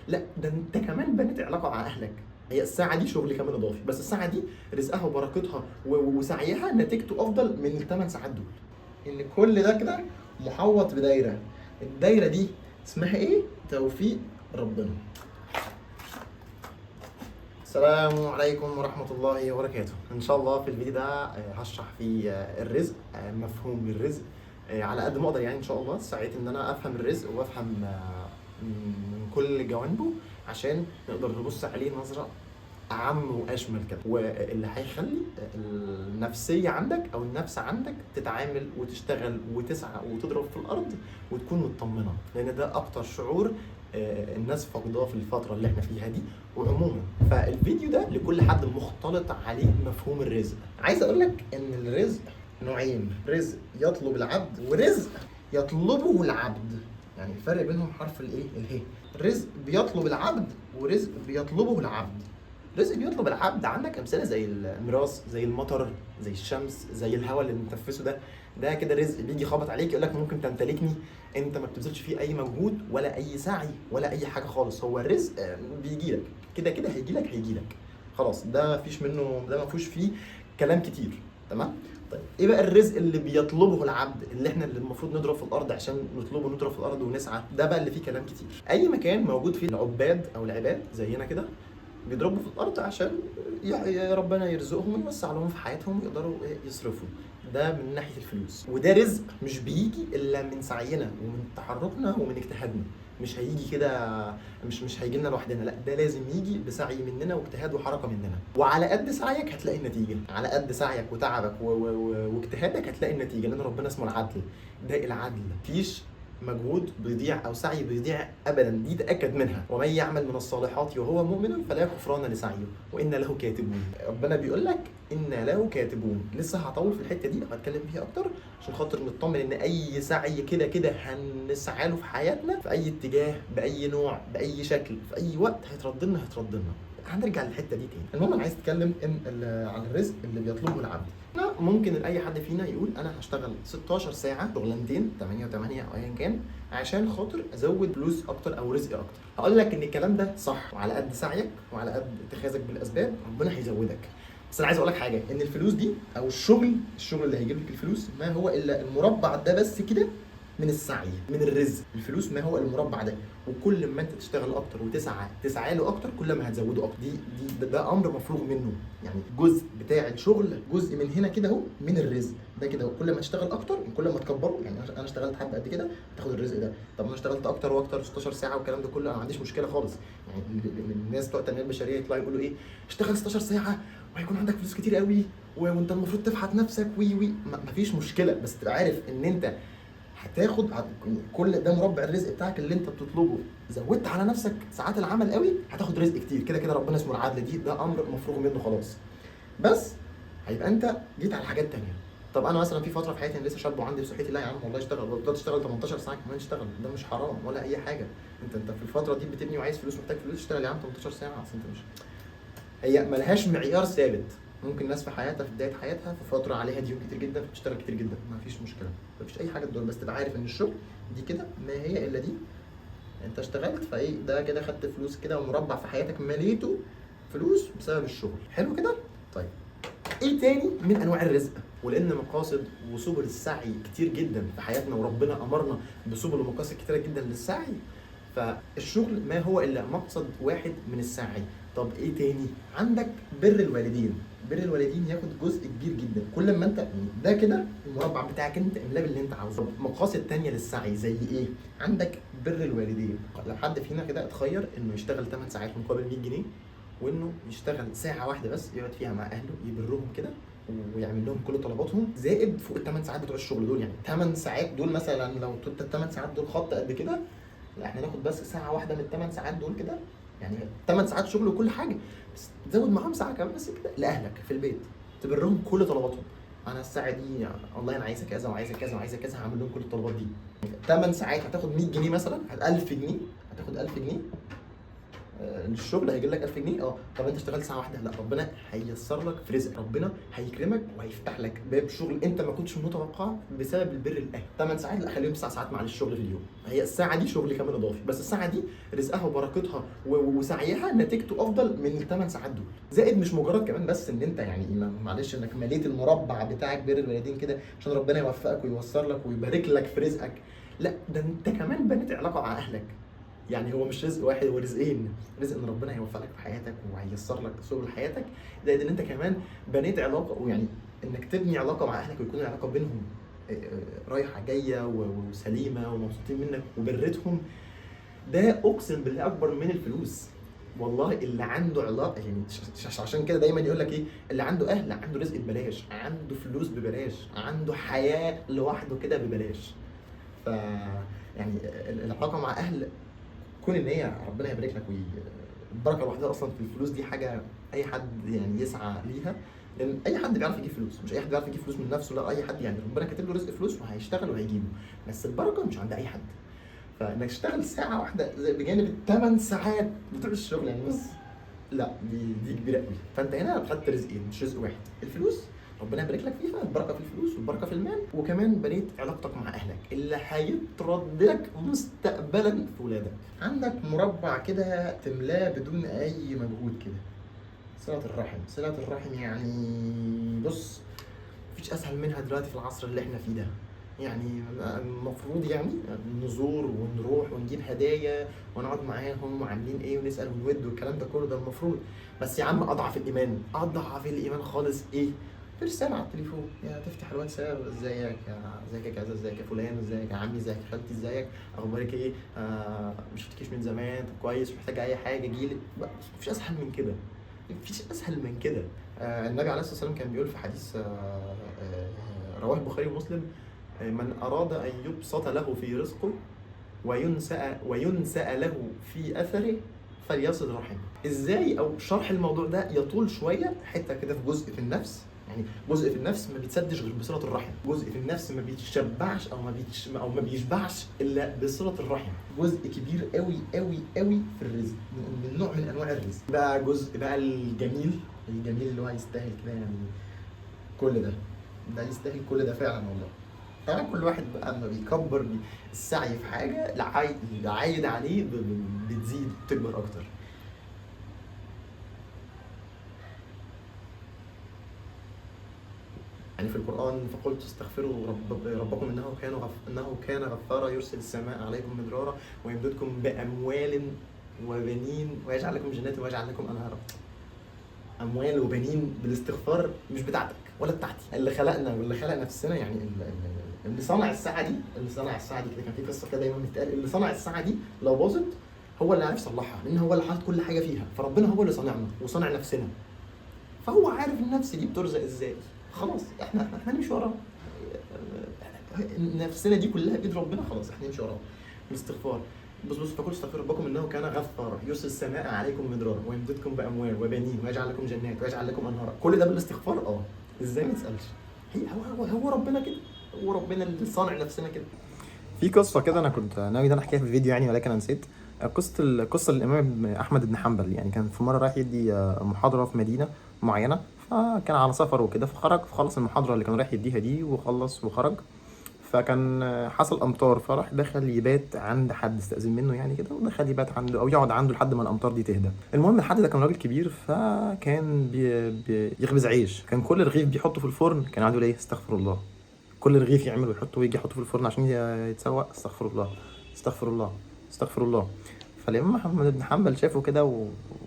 لا ده انت كمان بنيت علاقة مع اهلك. هي الساعة دي شغل كمان اضافي، بس الساعة دي رزقها وبركتها وسعيها نتيجته افضل من الثمان ساعات دول. ان كل ده كده محوط بدايره، الدايرة دي اسمها ايه؟ توفيق ربنا. السلام عليكم ورحمة الله وبركاته. إن شاء الله في الفيديو ده هشرح فيه الرزق، مفهوم الرزق على قد ما أقدر، يعني إن شاء الله سعيت إن أنا أفهم الرزق وأفهم من كل جوانبه عشان نقدر نبص عليه نظرة أعم وأشمل كده، واللي هيخلي النفسية عندك أو النفس عندك تتعامل وتشتغل وتسعى وتضرب في الأرض وتكون مطمنة، لأن ده أكتر شعور الناس فاقداه في الفترة اللي احنا فيها دي وعموما. فالفيديو ده لكل حد مختلط عليه مفهوم الرزق. عايز اقول لك ان الرزق نوعين، رزق يطلب العبد ورزق يطلبه العبد، يعني الفرق بينهم حرف الايه؟ اله. رزق بيطلب العبد ورزق بيطلبه العبد. رزق بيطلب العبد عندك امثلة زي الميراث، زي المطر، زي الشمس، زي الهواء اللي بنتنفسه ده، ده كده رزق بيجي خبط عليك يقول لك ممكن تمتلكني، انت ما بتبذلش فيه اي مجهود ولا اي سعي ولا اي حاجة خالص، هو الرزق بيجي لك كده كده، هيجي لك هيجي لك خلاص، ده ما فيش منه، ده ما فيهوش فيه كلام كتير. تمام؟ طيب ايه بقى الرزق اللي بيطلبه العبد، اللي احنا اللي المفروض نضرب في الارض عشان نطلبه، نضرب في الارض ونسعى، ده بقى اللي فيه كلام كتير. اي مكان موجود فيه العباد او العباد زينا كده بيضربوا في الارض عشان ربنا يرزقهم ويوسع لهم في حياتهم ويقدروا يصرفوا، ده من ناحية الفلوس. وده رزق مش بيجي الا من سعينا ومن تحركنا ومن اجتهادنا، مش هيجي كده، مش هيجي لنا لوحدنا، لا ده لازم يجي بسعي مننا واجتهاد وحركه مننا. وعلى قد سعيك هتلاقي النتيجة، على قد سعيك وتعبك واجتهادك هتلاقي النتيجة، لان ربنا اسمه العدل، ده العدل، مفيش مجهود بيضيع او سعي بيضيع ابدا، دي تاكد منها. ومن يعمل من الصالحات وهو مؤمن فلا كفران لسعيه وان له كاتبون. ربنا بيقول لك ان له كاتبون. لسه هطول في الحتة دي هتكلم فيها اكتر عشان خاطر نطمن ان اي سعي كده كده هنسعى له في حياتنا في اي اتجاه باي نوع باي شكل في اي وقت هيترد لنا، هيترد لنا. هنرجع للحتة دي تاني. المهم انا عايز اتكلم ان عن الرزق اللي بيطلبه العبد. ممكن اي حد فينا يقول انا هشتغل 16 ساعة شغلانتين 8 و8 او ايا كان عشان خاطر ازود فلوس اكتر او رزق اكتر. هقول لك ان الكلام ده صح، وعلى قد سعيك وعلى قد اتخاذك بالاسباب ربنا هيزودك. بس انا عايز اقول لك حاجة، ان الفلوس دي او الشغل اللي هيجيب لك الفلوس ما هو الا المربع ده بس كده من السعي من الرزق. الفلوس ما هو المربع ده، وكل ما انت تشتغل اكتر وتسعى تسعى له اكتر كل ما هتزوده اكتر. دي دي ده امر مفروغ منه، يعني جزء بتاع الشغل جزء من هنا كده اهو من الرزق ده كده اهو. كل ما تشتغل اكتر كل ما تكبره، يعني انا اشتغلت حبه قد كده هتاخد الرزق ده. طب انا اشتغلت اكتر واكتر 16 ساعة والكلام ده كله، انا ما عنديش مشكلة خالص. يعني الناس بتوع التنمية البشرية يطلعوا يقولوا ايه، اشتغل 16 ساعة وهيكون عندك فلوس كتير قوي وانت المفروض تفحت نفسك وي وي، مفيش مشكلة، بس تبقى عارف ان انت هتاخد كل ده مربع الرزق بتاعك اللي انت بتطلبه. زودت على نفسك ساعات العمل قوي هتاخد رزق كتير كده كده، ربنا اسمه العدل، دي ده امر مفروغ منه خلاص. بس هيبقى انت جيت على حاجات تانية. طب انا مثلا في فترة في حياتي انا لسه شاب وعندي صحتي، لا يا عم والله اشتغل، تقدر تشتغل 18 ساعة كمان اشتغل، ده مش حرام ولا اي حاجة. انت في الفترة دي بتبني وعايز فلوس محتاج فلوس، اشتغل يا عم 18 ساعة. اصل انت مش، هي ملهاش معيار ثابت. ممكن ناس في حياتها في بداية حياتها في فترة عليها ديون كتير جدا فبتشتغل كتير جدا، ما فيش مشكلة، ما فيش اي حاجة تدور، بس تبقى عارف ان الشغل دي كده ما هي الا دي، انت اشتغلت فايه ده كده خدت فلوس كده ومربع في حياتك مليته فلوس بسبب الشغل. حلو كده؟ طيب ايه تاني من انواع الرزق؟ ولان مقاصد وسبل السعي كتير جدا في حياتنا وربنا امرنا بسبل ومقاصد كتيرة جدا للسعي، فالشغل ما هو الا مقصد واحد من السعي. طب ايه تاني؟ عندك بر الوالدين. بر الوالدين ياخد جزء كبير جدا. كل ما انت ده كده المربع بتاعك انت املاه باللي انت عاوزه. طب مقاصد تانية للسعي زي ايه؟ عندك بر الوالدين. لو حد فينا كده اتخير انه يشتغل 8 ساعات مقابل 100 جنيه وانه يشتغل ساعة واحدة بس يقعد فيها مع اهله يبرهم كده ويعمل لهم كل طلباتهم، زائد فوق ال 8 ساعات بتوع الشغل دول، يعني 8 ساعات دول مثلا لو ال 8 ساعات دول خط قد كده، لا احنا ناخد بس ساعة واحدة من 8 ساعات دول كده، يعني 8 ساعات شغل وكل حاجة، بس تزود معاهم ساعة كمان بس كده لاهلك في البيت تبرهم كل طلباتهم. انا الساعة دي والله انا عايزه كذا وعايزه كذا وعايزه كذا، هعمل لهم كل الطلبات دي. 8 ساعات هتاخد 100 جنيه مثلا، 1000 جنيه، هتاخد 1000 جنيه الشغل هيجي لك 1000 جنيه، طب انت اشتغلت ساعة واحدة، لا ربنا هييسر لك في رزقك، ربنا هيكرمك وهيفتح لك باب شغل انت ما كنتش متوقعه بسبب البر الاهل. 8 ساعات، لا خليهم 9 ساعات معلش شغل في اليوم، هي الساعة دي شغل كمان اضافي، بس الساعة دي رزقها وبركتها وسعيها نتيجته افضل من ال8 ساعات دول. زائد مش مجرد كمان بس ان انت يعني معلش انك مليت المربع بتاعك بر الوالدين كده عشان ربنا يوفقك ويوسر لك ويبارك لك في رزقك، لا ده انت كمان بنيت علاقة مع اهلك. يعني هو مش رزق واحد، هو رزقين، رزق ان ربنا هيوفقك في حياتك وهيسر لك سبل حياتك، زائد ان انت كمان بنيت علاقة، ويعني انك تبني علاقة مع اهلك ويكون العلاقة بينهم رايحة جاية وسليمه ومبسوطين منك وبرتهم، ده اقسم بالله اكبر من الفلوس والله. اللي عنده علاقة يعني عشان كده دايما يقول لك ايه، اللي عنده اهل عنده رزق ببلاش، عنده فلوس ببلاش، عنده حياة لوحده كده ببلاش. ف يعني العلاقة مع اهل، كون ان هي ربنا يبارك لك والبركة لوحدها اصلا في الفلوس دي حاجة اي حد يعني يسعى ليها، لان اي حد بيعرف يجيب فلوس، مش اي حد بيعرف يجيب فلوس من نفسه، لا اي حد يعني ربنا كاتب له رزق فلوس وهيشتغل وهيجيبه، بس البركة مش عند اي حد. فانك تشتغل ساعة واحدة بجانب ال8 ساعات بتوع الشغل يعني بس، لا دي كبيرة قوي. فانت هنا خدت رزقين مش رزق واحد، الفلوس ربنا يبارك لك فيها، البركة في الفلوس والبركة في المال، وكمان بنيت علاقتك مع اهلك اللي هيترد لك مستقبلا في ولادك. عندك مربع كده تملاه بدون اي مجهود كده، صلة الرحم. صلة الرحم يعني بص مفيش اسهل منها دلوقتي في العصر اللي احنا فيه ده، يعني المفروض يعني نزور ونروح ونجيب هدايا ونقعد معاهم وعاملين ايه ونسأل ونود والكلام ده كله، ده المفروض. بس يا عم اضعف الايمان، اضعف الايمان خالص ايه؟ رسالة على التليفون، يا تفتح الواتساب، ازيك يا ازيك يا كذا، ازيك يا فلان، ازيك يا عمي، ازيك يا خالتي، ازيك، اخبارك ايه، مش شفتكيش من زمان، طب كويس، محتاجة اي حاجة، جيلك. مفيش اسهل من كده، مفيش اسهل من كده. النبي عليه الصلاة والسلام كان بيقول في حديث رواه البخاري ومسلم، من أراد أن يبسط له في رزقه وينسأ له في أثره فليصل رحمه. إزاي أو شرح الموضوع ده يطول شوية، حتة كده في جزء في النفس، يعني جزء في النفس ما بيتسدش غير بصلة الرحم، جزء في النفس ما بيتشبعش أو ما بيشبعش إلا بصلة الرحم، جزء كبير قوي قوي قوي في الرزق، من نوع من أنواع الرزق. بقى جزء بقى الجميل، الجميل اللي هو يستاهل كده، يعني كل ده، ده يستاهل كل ده فعلا والله. طبعا كل واحد بقى اما بيكبر السعي في حاجة العايد عليه بتزيد بتكبر اكتر. يعني في القرآن فقلت استغفروا ربكم انه كان غفارا يرسل السماء عليكم مدرارا ويمددكم باموال وبنين ويجعل لكم جنات ويجعل لكم انهارا. اموال وبنين بالاستغفار مش بتاعتك ولا بتاعتي، اللي خلقنا واللي خلق نفسنا، يعني اللي صنع الساعة دي، اللي صنع الساعة دي كده، كان في قصة كده دايما بتتقال، اللي صنع الساعة دي لو باظت هو اللي عارف يصلحها، لان هو اللي حاطط كل حاجة فيها، فربنا هو اللي صنعنا وصنع نفسنا، فهو عارف النفس دي بترزق ازاي. خلاص احنا نمشي وراه، نفسنا دي كلها بايد ربنا، خلاص احنا نمشي وراه بالاستغفار. بص بص فقل استغفروا ربكم انه كان غفارا يرسل السماء عليكم مدرارا ويمددكم باموال وبنين ويجعل لكم جنات ويجعل لكم انهارا. كل ده بالاستغفار. ازاي ما تسالش؟ هي هو ربنا كده، هو ربنا اللي صانع نفسنا كده. في قصة كده انا كنت ناوي ان انا احكيها في الفيديو يعني، ولكن انا نسيت. القصة للامام احمد بن حنبل، يعني كان في مرة رايح يدي محاضرة في مدينة معينة، فكان على سفر وكده، فخرج فخلص المحاضرة اللي كان رايح يديها دي وخلص وخرج، فكان حصل امطار، فراح دخل يبات عند حد، استأذن منه يعني كده، ودخل يبات عنده او يقعد عنده لحد ما الامطار دي تهدى. المهم الحد ده كان راجل كبير، فكان بيخبز عيش، كان كل رغيف بيحطه في الفرن كان عنده ليه استغفر الله، كل رغيف يعمله ويحطه ويجي يحطه في الفرن عشان يتسوق، استغفر الله استغفر الله استغفر الله. فالامام محمد بن حنبل شافه كده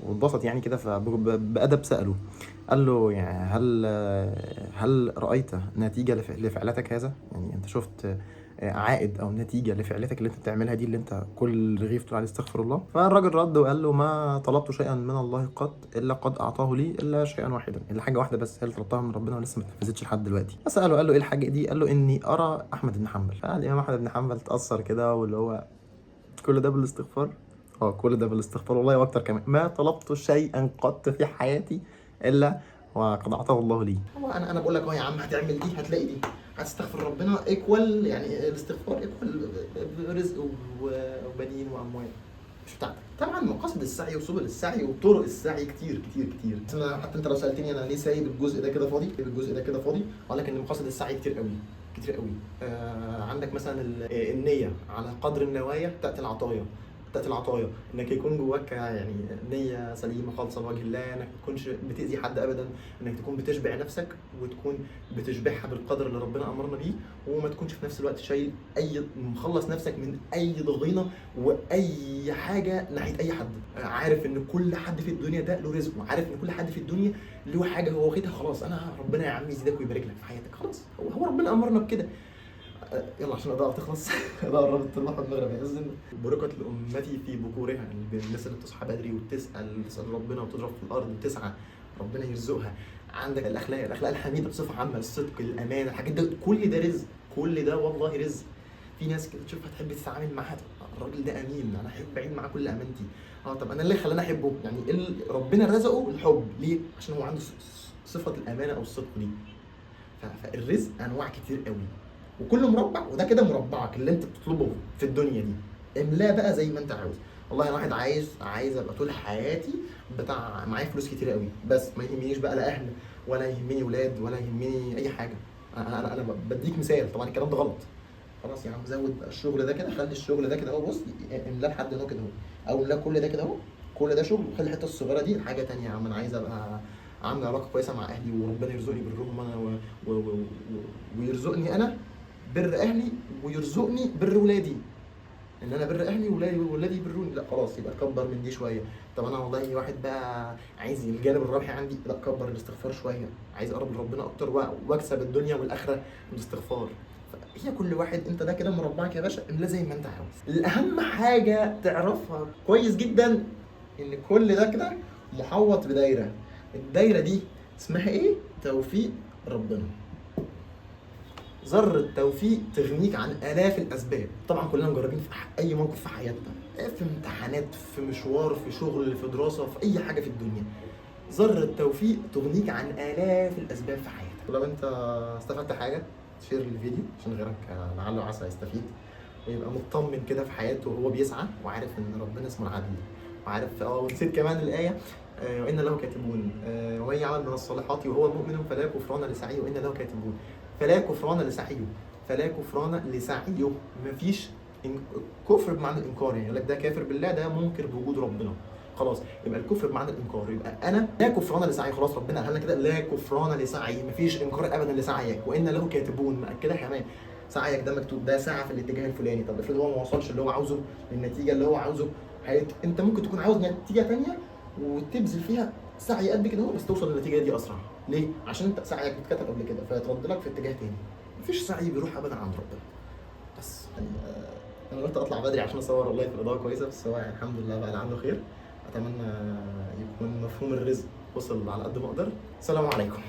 واتبسط يعني كده، فبأدب سأله قال له يعني هل رأيت نتيجة لفعلتك هذا؟ يعني انت شفت عائد او نتيجة لفعلتك اللي انت بتعملها دي، اللي انت كل رغيف تقول عليه استغفر الله؟ فالراجل رد وقال له ما طلبت شيئا من الله قط الا قد اعطاه لي، الا شيئا واحدا، الا حاجة واحدة بس هي اللي طلبتها من ربنا ولسه ما اتنفذتش لحد دلوقتي. فسأله قال له ايه الحاجة دي؟ قال له اني ارى احمد بن حنبل. فالامام احمد بن حنبل اتأثر كده، واللي هو كل ده بالاستغفار؟ كل ده بالاستغفار والله واكتر كمان، ما طلبت شيئا قط في حياتي الا وقد اعطاه الله لي. هو انا بقول لك اهو يا عم، هتعمل دي هتلاقي دي، هتستغفر ربنا equal، يعني الاستغفار equal رزق وبنين واموال. مش بتاعتك. طبعا مقاصد السعي وسبل السعي وطرق السعي كتير كتير كتير. بس انا حتى انت لو سالتني انا ليه سايب الجزء ده كده فاضي، سايب الجزء ده كده فاضي، اقول لك ان مقاصد السعي كتير قوي كتير قوي. عندك مثلا النية، على قدر النوايا تاتي العطايا، تاتي العطايا، انك يكون جواك يعني نيه سليمة خالصة لوجه الله، انك ما تكونش بتاذي حد ابدا، انك تكون بتشبع نفسك وتكون بتشبعها بالقدر اللي ربنا امرنا بيه، وما تكونش في نفس الوقت شايل اي، مخلص نفسك من اي ضغينه واي حاجة ناحية اي حد. عارف ان كل حد في الدنيا ده له رزقه، عارف ان كل حد في الدنيا له حاجة هو واخدها، خلاص انا ربنا يا عم يزيدك ويبارك لك في حياتك، خلاص هو ربنا امرنا بكده. يلا عشان الاضاءة تخلص، الاضاءة قربت تروح المغرب هيأذن. بركة لامتي في بكورها، يعني الناس اللي بتصحى بدري وتسال، تسال ربنا وتضرب في الارض وتسعى ربنا يرزقها. عندك الاخلاق، الاخلاق الحميدة بصفة عامة، الصدق، الامانة، الحاجات ده كل ده رزق، كل ده والله رزق. في ناس كده تشوفها تحب تتعامل معاها، الراجل ده امين، انا احب اعيد معاه كل امانتي. طب انا اللي خلاني احبه يعني إيه؟ ربنا رزقه الحب ليه؟ عشان هو عنده صفة الامانة او الصدق دي. فالرزق انواع كتير قوي، وكل مربع، وده كده مربعك اللي انت بتطلبه في الدنيا دي، املاه بقى زي ما انت عاوز. والله انا واحد عايز ابقى طول حياتي بتاع معايا فلوس كتير قوي، بس ما يهمنيش بقى لا اهل ولا يهمني ولاد ولا يهمني اي حاجة. انا انا بديك مثال، طبعا الكلام ده غلط. خلاص يا عم زود بقى الشغل ده كده، خلي الشغل ده كده اهو، بص املاه لحد هنا كده اهو، او املاه كل ده كده اهو، كل ده شغل، وخلي الحتة الصغيرة دي حاجة تانية. يا عم انا عايز ابقى عامل علاقة كويسة مع اهلي، وربنا يرزقني برهم انا ويرزقني انا بر اهلي، ويرزقني بر ولادي، ان انا بر اهلي وولادي يبروني. لا خلاص يبقى كبر من دي شوية. طب انا والله واحد بقى عايز الجانب الروحي عندي، لا كبر الاستغفار شوية، عايز اقرب لربنا اكتر واكسب الدنيا والاخرة من الاستغفار. فهي كل واحد انت ده كده مربعك يا باشا، املاه زي ما انت عاوز. الاهم حاجة تعرفها كويس جدا ان كل ده كده محوط بدايره، الدايرة دي اسمها ايه؟ توفيق ربنا. ذرة توفيق تغنيك عن آلاف الأسباب. طبعا كلنا مجربين في أي موقف في حياتنا، في امتحانات، في مشوار، في شغل، في دراسة، في أي حاجة في الدنيا، ذرة توفيق تغنيك عن آلاف الأسباب في حياتك. لو أنت استفدت حاجة share الفيديو عشان غيرك لعله وعسى يستفيد ويبقى مطمن كده في حياته وهو بيسعى، وعارف إن ربنا اسمه العدل، وعارف ونسيت كمان الآية، وإن له كاتبون، ومن يعمل من الصالحات وهو مؤمن فلا كفران لسعيه وإن له كاتبون. فلا كفران لسعيه، فلا كفران لسعيه، مفيش كفر بمعنى الانكار، يعني يقول لك ده كافر بالله، ده منكر بوجود ربنا، خلاص يبقى الكفر بمعنى الانكار، يبقى انا لا كفران لسعي، خلاص ربنا قال لنا كده لا كفران لسعي، مفيش انكار ابدا لسعيك، وان له كاتبون، مأكدها كمان، سعيك ده مكتوب، ده سعى في الاتجاه الفلاني. طب افرض هو ما وصلش اللي هو عاوزه، للنتيجة اللي هو عاوزه، انت ممكن تكون عاوز نتيجة ثانية وتبذل فيها سعي قد كده بس توصل للنتيجة دي اسرع. ليه؟ عشان انت سعيك اتكتب قبل كده فيترد لك في اتجاه تاني. مفيش سعي بيروح ابدا عند ربنا. بس يعني انا قلت اطلع بدري عشان اصور والله في الاضاءة كويسة، بس هو يعني الحمد لله بقى لعله خير. اتمنى يكون مفهوم الرزق وصل على قد ما اقدر. السلام عليكم.